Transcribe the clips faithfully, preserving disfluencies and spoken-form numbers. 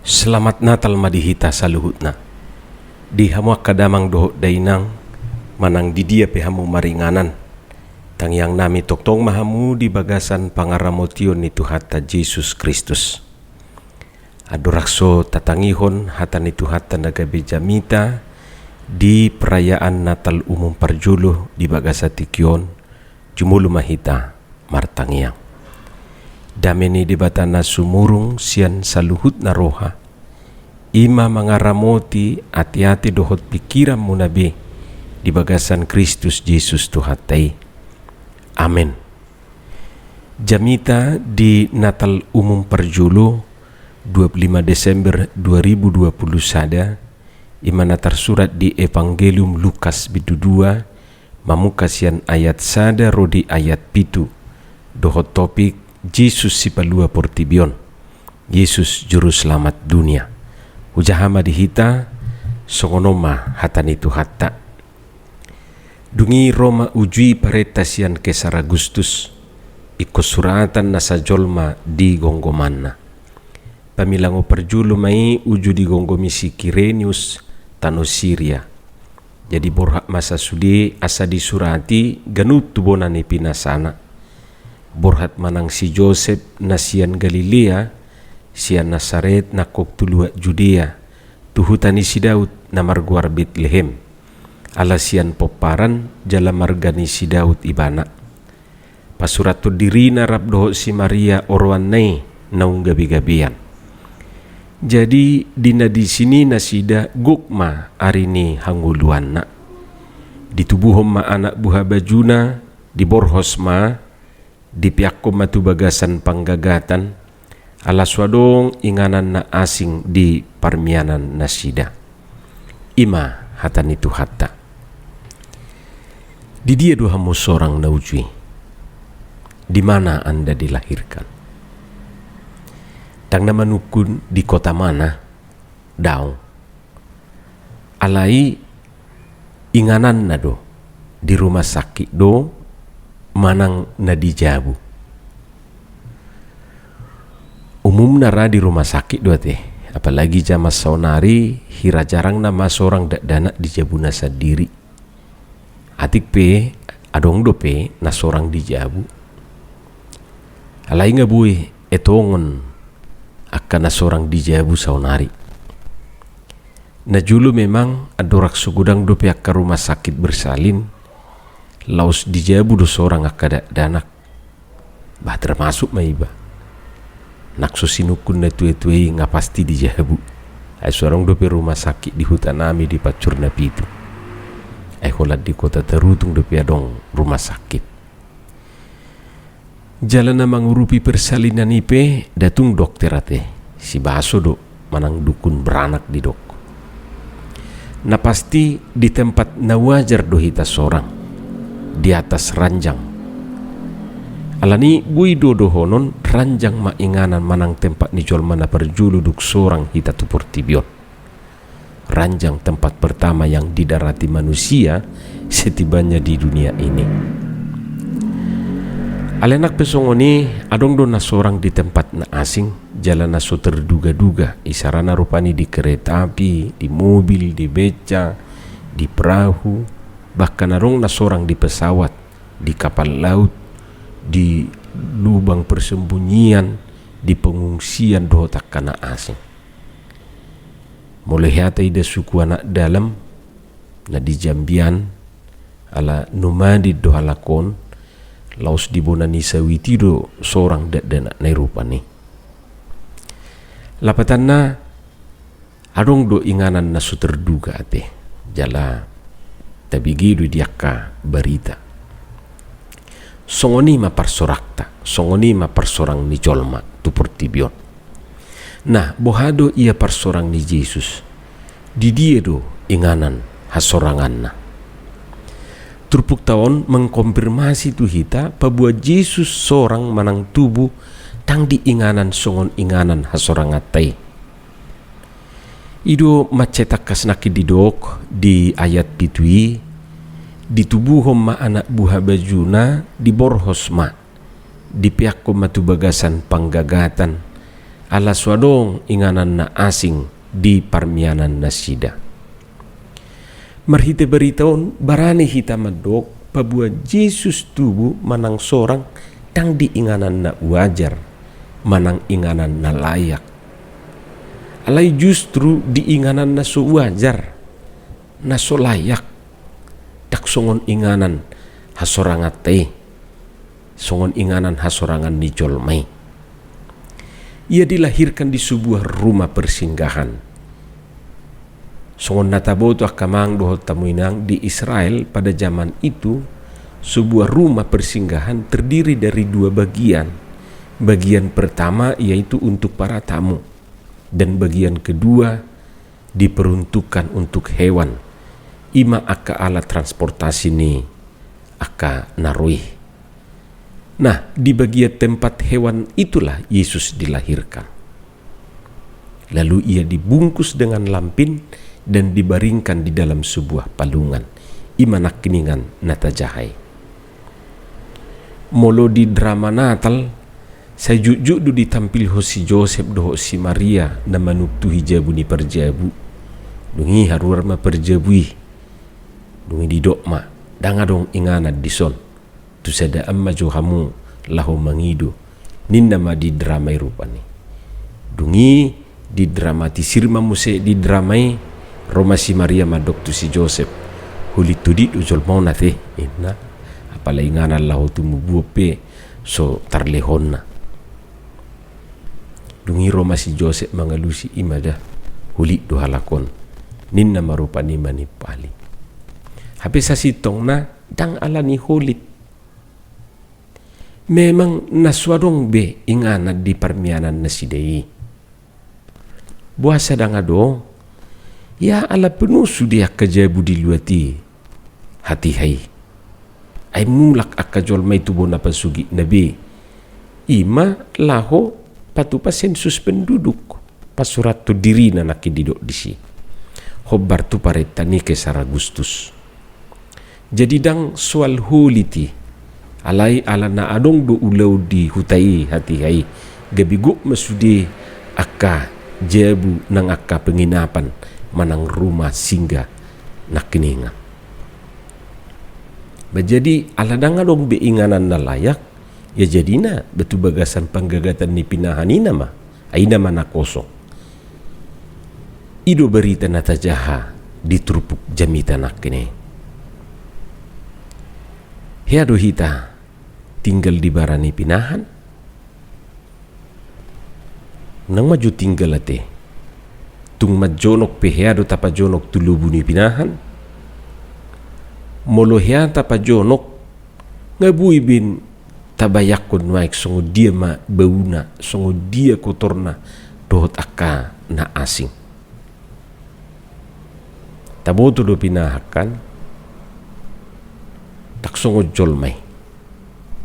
Selamat Natal ma di hita saluhutna. Di hamu angka damang dohot dainang, manang di dia pe hamu maringanan, tangiang nami tongtong ma hamu di bagasan pangaramotion ni Tuhanta Jesus Kristus. Andorang so tatangihon hata ni Tuhanta na gabe jamita di perayaan Natal umum parjolo di bagasan tingki on, jumolo ma hita martangiang. Dame ni Debata na sumurung sian saluhutna roha, i ma mangaramoti ateate dohot pingkiranmuna be di bagasan Kristus Jesus Tuhanta i. Amen. Jamita di Natal umum parjolo, dua puluh lima Desember dua ribu dua puluh sada, i ma na tarsurat di Evangelium Lukas bindu dua, mamungka sian ayat sada ro di ayat pitu, dohot topik Jesus sipalua portibi on, Jesus juruselamat dunia. Hujaha ma di hita, songon on ma hata ni Tuhanta. Dung i ro ma uju i parenta sian Kesar Agustus, ingkon suratan nasa jolma di gomgomanna. Pamilangon parjolo ma i uju digomgomi si Kirenius, tano Siria. Jadi borhat ma sasude asa disurati ganup tu bona ni pinasana. Borhat ma nang si Josep na sian Galilea, sian Nasaret nangkok tu luat Judea, tu huta ni si Daud na margoar Betlehem, ala sian pomparan jala marga ni si Daud ibana. Pasurathon dirina rap dohot si Maria oroanna i naung gabegabean. Jadi di na disi ni nasida gok ma ari ni hangoluanna. Ditubuhon ma anak buha bajuna, diborhos ma, dipeakkon ma tu bagasan panggagatan, ala so adong inganan na asing di parmianan nasida. I ma hata ni Tuhanta. Di dia do hamu sorang na uju i? Di mana Anda dilahirkan? Ndang na manungkun di kota mana? Daong. Alai ingananna do, di rumah sakit do, manang na di jabu. Umumna ra di rumah sakit do ate, apalagi jaman saonari hira jarang nama sorang dakdanak di jabuna sandiri. Atik pe adong dope na sorang di jabu. Alai nga boi etongon angka na sorang di jabu saonari. Na jolo memang andorang so godang dope angka rumah sakit bersalin, laos di jabu do sorang angka dakdanak. Bah, termasuk ma iba. Nang so sinungkun na tuatua i nga pasti di jabu. Ai so adong dope rumah sakit di huta nami di Pancur na Pitu. Ai holan di Kota Tarutung dope adong rumah sakit. Jala na mangurupi persalinan i pe nda tung dokter ate, sibaso do manang dukun beranak didok. Na pasti di tempat na wajar do hita sorang, di atas ranjang. Alani boi do dohonon ranjang ma inganan manang tempat ni jolma na parjolo dung sorang hita tu portibi on. Ranjang tempat pertama yang didarati manusia setibanya di dunia ini. Alai nang pe songon i, adong do na sorang di tempat na asing, jala na so terduga-duga, isarana rupani di kereta api, di mobil, di beca, di perahu, bahkan adong na sorang di pesawat, di kapal laut, di lubang persembunyian, di pengungsian dohot angka na asing. Molo hea taida suku anak dalam na di Jambian, ala nomaden do halak on, laos di bona ni sawit i do sorang dakdanak na i rupani. Lapatanna, adong do inganan na so terduga ate, jala tabege do di angka barita. Songon i ma parsorangta, songon i ma parsorang ni jolma tu portibi on. Nah, boha do ia parsorang ni Jesus? Di dia do inganan hasoranganna? Turpukta on mengkonfirmasi tu hita paboa Jesus sorang manang tubu ndang di inganan songon inganan hasoranganta i. I do mansai tangkas nangkin didok di ayat pitu i, ditubuhon ma anak buha bajuna, diborhos ma, dipeakkon ma tu bagasan panggagatan, Ala so adong inganan na asing di parmianannasida. Marhite barita on, barani hita mandok paboa Jesus tubu manang sorang ndang di inganan na wajar, manang inganan na layak. Alai justru di inganan na so wajar, na so layak, ndang songon inganan hasoranganta i, songon inganan hasorangan ni jolma i. Ia dilahirkan di sebuah rumah persinggahan. Songon na taboto angka amang dohot hamu inang, di Israel pada zaman itu, sebuah rumah persinggahan terdiri dari dua bagian. Bagian pertama yaitu untuk para tamu, dan bagian kedua diperuntukkan untuk hewan. I ma angka alat transportasi ni angka na ro i. Nah, di bagian tempat hewan itulah Yesus dilahirkan. Lalu ia dibungkus dengan lampin dan dibaringkan di dalam sebuah palungan. I ma nangkiningan na tajaha i. Molo di drama Natal, sai jotjot do ditampilhon si Josep dohot si Maria na manuktuhi jabu ni parjabu. Dung i haruar ma parjabu i. Dung i didok ma, ndang adong inganan dison. Tu sadaan ma jo hamu laho mangido, ninna ma di drama i rupani. Dung i didramatisir ma muse di drama i, ro ma si Maria mandok tu si Josep, hulit-hulit do jolma on ate, ninna. Apala inganan laho tumubuhon pe so tarlehonna. Dung i ro ma si Josep mangalusi, i ma da, hulit do halak on, ninna ma rupani manimpali. Hape sasintongna ndang ala ni hulit. Memang na so adong be inganan di parmianannasida i. Boasa ndang adong? Ia ala penuh sude angka jabu di luat i hatiha i. Ai mulak angka jolma i tu bona pasogitna be. I ma laho patupa sensus penduduk, pasurathon dirina nangkin didok disi. Hombar tu parenta ni Kesar Agustus. Jadi ndang soal hulit i. Alai ala na adong do ulaon di huta i hatiha i, gabe gok ma sude angka jabu nang angka penginapan manang rumah singgah nangkiningan. Ba jadi ala ndang adong be inganan na layak, ia jadina ba tu bagasan panggagatan ni pinahan i nama. Ai nama na kosong. I do barita na tajaha di turpuk jamita nangkin i. Hea do hita tinggal di bara ni pinahan? Nang maju tinggal ate. Tung manjonok pe hea do tapajonok tu lobu ni pinahan? Molo hea tapajonok, nga boi be tabayangkon nuaeng songon dia ma bauna, songon dia kotorna dohot angka na asing. Taboto do pinahan kan? Ndang songon jolma i.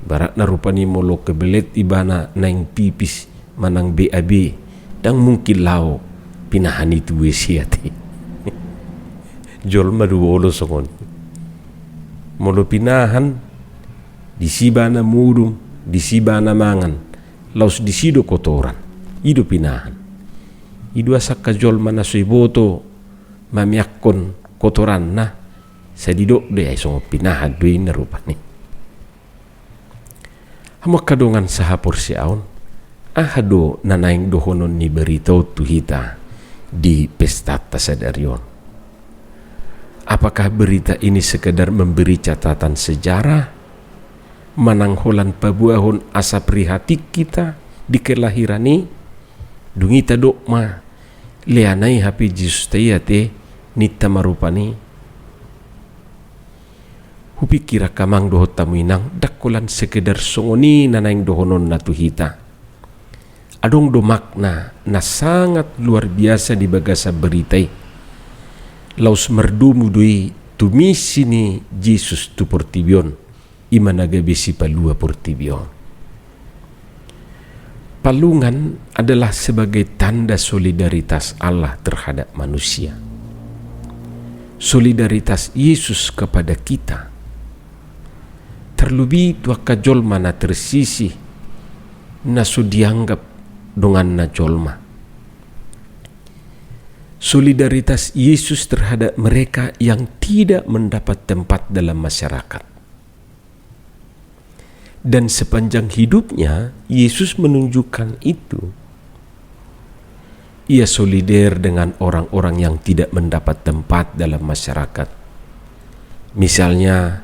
Ibaratna rupani molo kebelet ibana naeng pipis manang B A B, ndang mungkin laho pinahan i tu W C ate. Jolma do olo songon i. Molo pinahan, disi ibana modom, disi ibana mangan, laos disi do kotoran. I do pinahan. I do asa angka jolma na so iboto mameakkon kotoranna, sai didok do i, ai songon pinahan do i na rupani. Hamu angka dongan sahaporseaon, aha do na naeng dohonon ni barita on tu hita di pestanta sadari on? Apakah berita ini sekedar memberi catatan sejarah, manang holan paboahon asa prihatin hita di kelahiran i? Dung i tadok ma, leana i hape Jesusta i ate, ninta ma rupani. Hupikir angka amang dohot hamu inang, ndang holan sekedar songon i na naeng dohononna tu hita. Adong do makna na sangat luar biasa di bagasan barita i. Laos mardomu do i tu misi ni Jesus tu portibi on, i ma na gabe sipalua portibi on. Palungan adalah sebagai tanda solidaritas Allah terhadap manusia. Solidaritas Yesus kepada kita. Terlebih tu angka jolma na tersisih, na so dianggap donganna jolma. Solidaritas Yesus terhadap mereka yang tidak mendapat tempat dalam masyarakat. Dan sepanjang hidupnya, Yesus menunjukkan itu. Ia solider dengan orang-orang yang tidak mendapat tempat dalam masyarakat. Misalnya,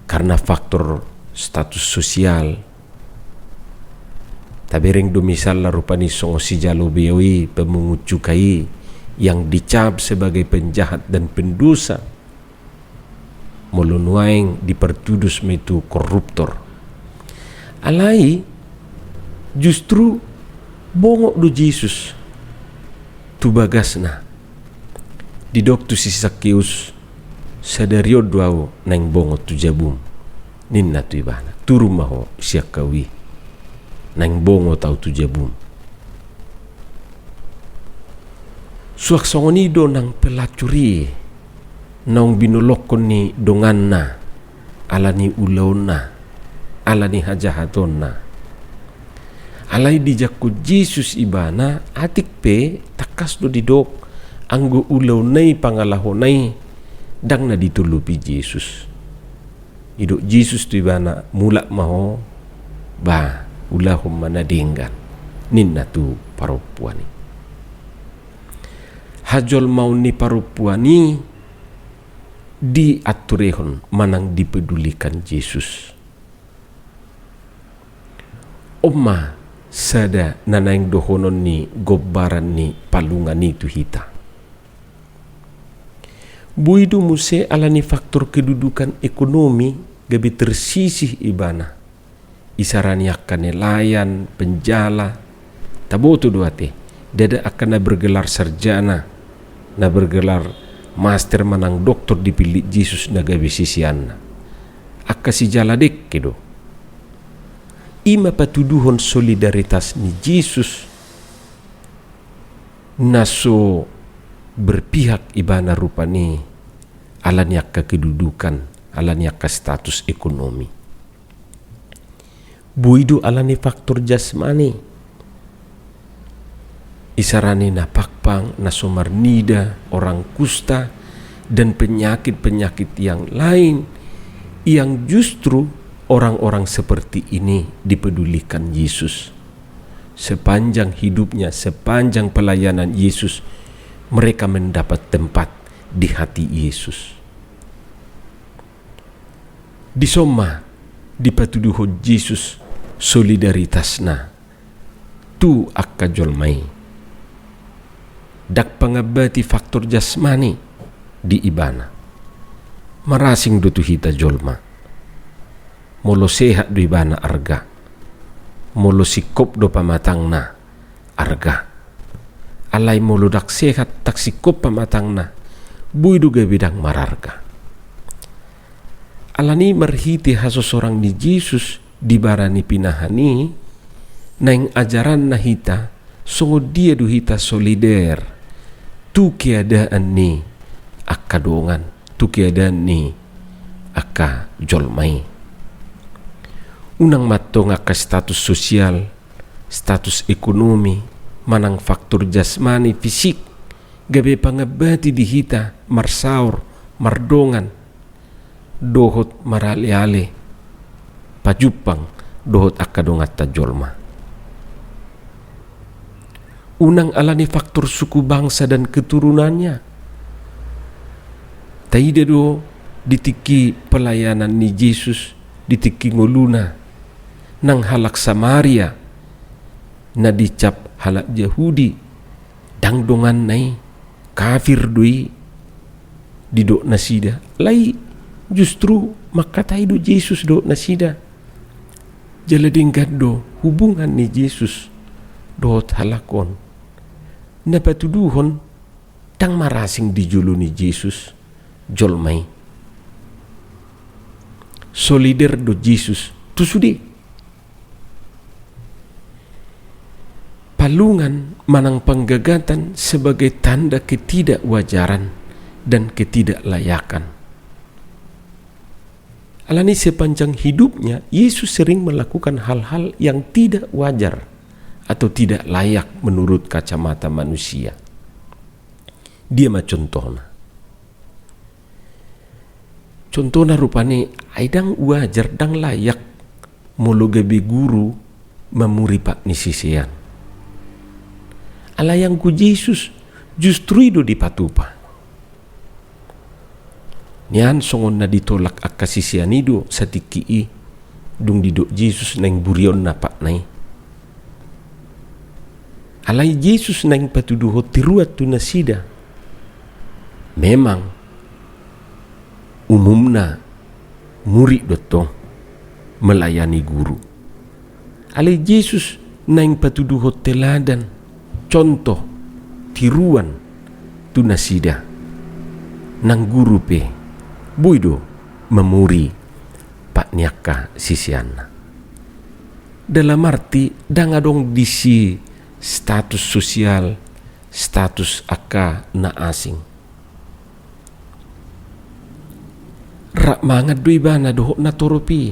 karena faktor status sosial. Tabereng do misalna rupani songon sijalo beo i, pemungut cukai i, yang dicap sebagai penjahat dan pendosa. Molo nuaeng dipartudos ma i tu koruptor. Alai justru bongot do Jesus tu bagasna. Didok tu si Sakeus, "Sadari on do ahu naeng bongot tu jabum," ninna tu ibana. "Turun ma ho sian hau i, naeng bongot ahu tu jabum." Suang songon i do nang pelacur i, naung binolongkon ni donganna, ala ni ulaonna, ala ni hajahatonna. Alai dijangkon Jesus ibana, atik pe tangkas do didok, anggo ulaonna i, pangalahona i, ndang na ditoldopi Jesus. Didok Jesus tu ibana, "Mulak ma ho, ba, ulahon ma na denggan," ninna tu parompuan i. Hajolmaon ni parompuan i diaturehon manang dipedulikan Jesus. On ma sada na naeng dohonon ni gombaran ni palungan i tu hita. Boi do muse ala ni faktor kedudukan ekonomi gabe tersisih ibana. Isarani angka nelayan, penjala, taboto do ate, ndada angka na bergelar sarjana, na bergelar master manang doktor dipillit Jesus na gabe siseanna. Angka sijala dengke do. I ma patuduhon solidaritas ni Jesus na so berpihak ibana rupani ala ni angka kedudukan, ala ni angka status ekonomi. Boi do ala ni faktor jasmani. Isarani na pangpang, na so marnida, orang kusta, dan penyakit-penyakit yang lain yang justru orang-orang seperti ini dipedulikan Yesus. Sepanjang hidupnya, sepanjang pelayanan Yesus, mereka mendapat tempat di hati Yesus. Dison ma dipatuduhon Jesus solidaritasna tu angka jolma i. Ndang pangambati faktor jasmani di ibana. Marasing do tu hita jolma. Molo sehat do ibana, arga. Molo singkop do pamatangna, arga. Alai molo ndang sehat, ndang singkop pamatangna, boi do gabe ndang mararga. Alani marhite hasosorang ni Jesus di bara ni pinahan i, naeng ajaranna hita, songon dia do hita solider tu keadaan ni angka dongan, tu keadaan ni angka jolma i. Unang ma antong angka status sosial, status ekonomi, manang faktor jasmani, fisik, gabe pangambati di hita marsaor, mardongan, dohot maraleale pajumpang dohot angka donganta jolma. Unang ala ni faktor suku, bangsa, dan keturunannya. Taida do di tingki pelayanan ni Jesus, di tingki ngoluna, nang halak Samaria na dicap halak Jahudi, ndang donganna i, kafir do i, didok nasida. Alai justru mangkatai do Jesus dohot nasida. Jala denggan do hubungan ni Jesus dohot halak on. Na patuduhon ndang marasing di jolo ni Jesus jolma i. Solider do Jesus tu sude. Palungan manang panggagatan sebagai tanda ketidakwajaran dan ketidaklayakan. Alani sepanjang hidupnya, Yesus sering melakukan hal-hal yang tidak wajar. atau tidak layak menurut kacamata manusia. Dia ma contohna? Contohna rupani, ai ndang wajar, ndang layak molo gabe guru mamuri pat ni sisean. Alai anggo Jesus justru i do dipatupa. Nian songon na ditolak angka sisean i do satingki i, dung didok Jesus naeng burionna patna i. Alai Jesus naeng patuduhon tiruan tu nasida. Memang umumna murid do tong melayani guru. Alai Jesus naeng patuduhon teladan, contoh, tiruan tu nasida. Nang guru pe boi do mamuri pat ni angka siseanna. Dalam arti, ndang adong disi status sosial, status angka na asing. Rap mangan do ibana dohot natorop i.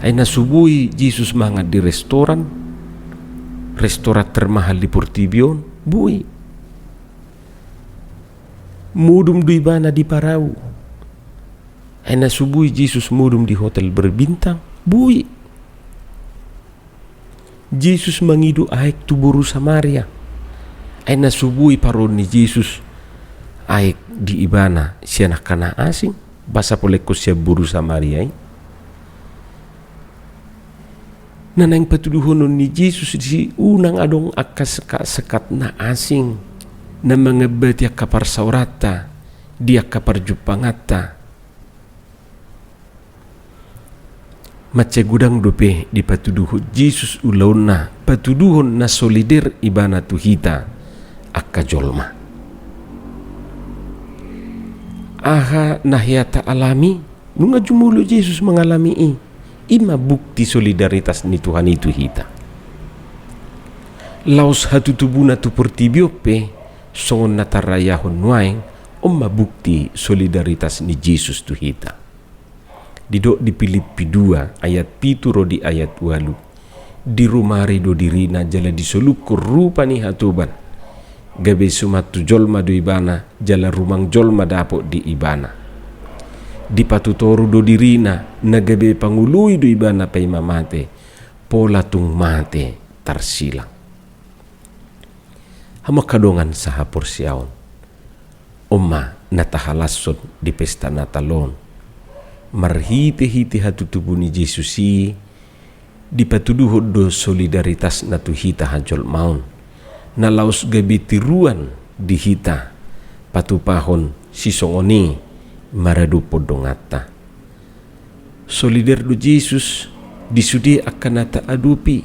Ai na so boi Jesus mangan di restoran, restoran termahal di portibi on, boi. Modom do ibana di parau. Ai na so boi Jesus modom di hotel berbintang, boi. Jesus mangido aek tu boru Samaria. Ai na so boi paroon ni Jesus aek di ibana sian angka na asing, boasa pola ingkon sian boru Samaria i. Na naeng patuduhonon ni Jesus disi, unang adong angka sekat-sekat na asing na mangambati angka parsaoranta di angka parjumpanganta. Mansai godang dope dipatuduhon Jesus ulaonna patuduhon na solider ibana tu hita angka jolma. Aha na hea taalami nunga jumolo Jesus mangalami i? I ma bukti solidaritas ni Tuhan i tu hita. Laos hatutubuna tu portibi on pe, songon na tarayahon nuaeng, on ma bukti solidaritas ni Jesus tu hita. Didok di Pilippi dua ayat pitu ro di ayat ualu, dirumari do dirina jala disolukkon rupa ni hatoban. Gabe suman tu jolma do ibana, jala rumang jolma dapot di ibana. Dipatutoru do dirina, na gabe pangoloi do ibana paima mate, pola tung mate tarsilang. Hamu angka dongan sahaporseaon, on ma na tahalashon di pesta Natal on. Marhitehite hatutubu ni Jesus i, dipatuduhon do solidaritasna tu hita hajolmaon, na laos gabe tiruan di hita patupahon sisongon i maradophon donganta. Solider do Jesus di sude angka na taadopi.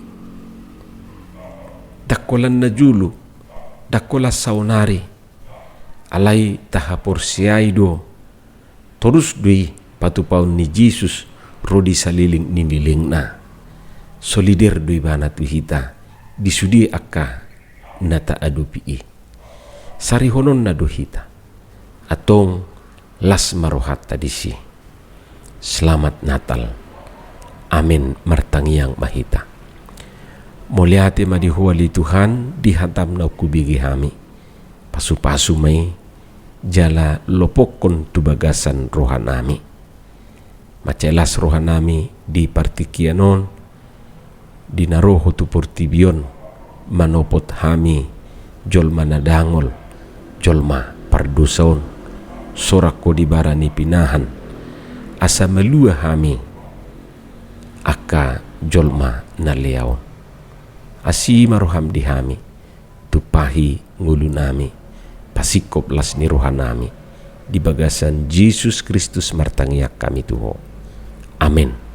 Ndang holan na jolo, ndang holan saonari, alai tahaporseai do, torus do i patupaon ni Jesus ro di saliling ni lelengna. Solider do ibana tu hita di sude angka na taadopi i. Sarihononna do hita. Antong, las ma rohanta disi. Selamat Natal. Amen. Martangiang ma hita. Mauliate ma di Ho ale Tuhan, di hataM naung hubege hami. Pasupasu ma i, jala lopokkon tu bagasan rohanami. Mansai las rohanami di partingkian on, di na ro Ho tu portibi on, manopot hami jolma na dangol, jolma pardosa on, sorang Ho di bara ni pinahan, asa malua hami angka jolma na lea on. Asi ma rohaM di hami, tumpahi ngolunami, pasingkop las ni rohanami, di bagasan Jesus Kristus martangiang hami tu Ho. Amen.